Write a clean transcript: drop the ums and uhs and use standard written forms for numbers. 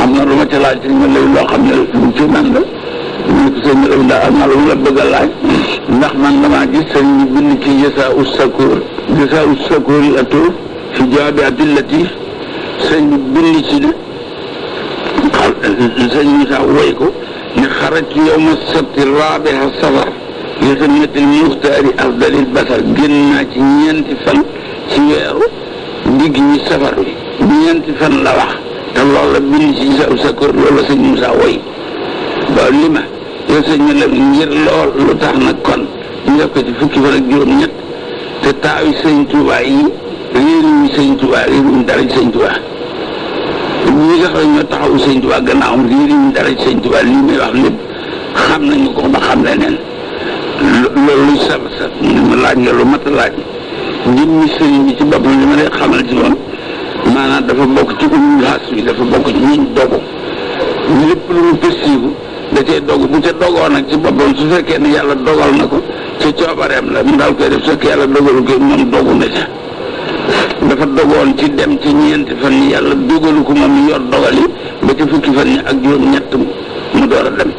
am na lu ma ca laaj sëñ ma lay loo xam ne lu ci man la ñu ko sëñ ma daal am na lu mu la bëgg a laaj ndax man damaa gis sëñ bi bind ci Jasaa us Sakoor yi atoo fi jawaabi Abdul Latif sëñ bi bind ci ne sëñ Moussa woy ko ne xarajtu yawma sabti raabiha safar li xidmatil muxtaari afdalil basar génn naa ci ñeenti fan ci weeru ndigg ñi safar bi ñeenti fan la wax te loolu la bind ci Jasaa us Sakoor loolu la sëñ Moussa woy ba li ma yow sëñ ma la ngir lool lu tax nag kon ñu def ko ci fukki fan ak juróom-ñett te taawi sëñ Tuubaa yi réeruñu sëñ Tuubaa réeruñu dara ci sëñ Tuubaa ñi nga xam ne ñoo taxawu sëñ Tuubaa gannaawam réeruñu dara ci sëñ Tuubaa lii may wax lépp xam nañu ko ba xam leneen loolu sa ma laaj nga lu mat a laaj ngir mi sëñ bi ci boppam li ma lay xamal ci moom maanaam dafa bokk ci ulul xas bi dafa bokk ci ñiñ dogu lépp lu mu pëstiiku da cee dogu bu ca dogoo nag ci boppam su fekkee ne yàlla dogal na ko ca coobareem la mu daal koy def su fekkee yàlla dogalu ko moom dogu na ca dafa dogoon ci dem ci ñeenti fan yi yàlla dogalu ko moom yor dogal yi ba ci fukki fan yi ak juróom-ñett mu door a dem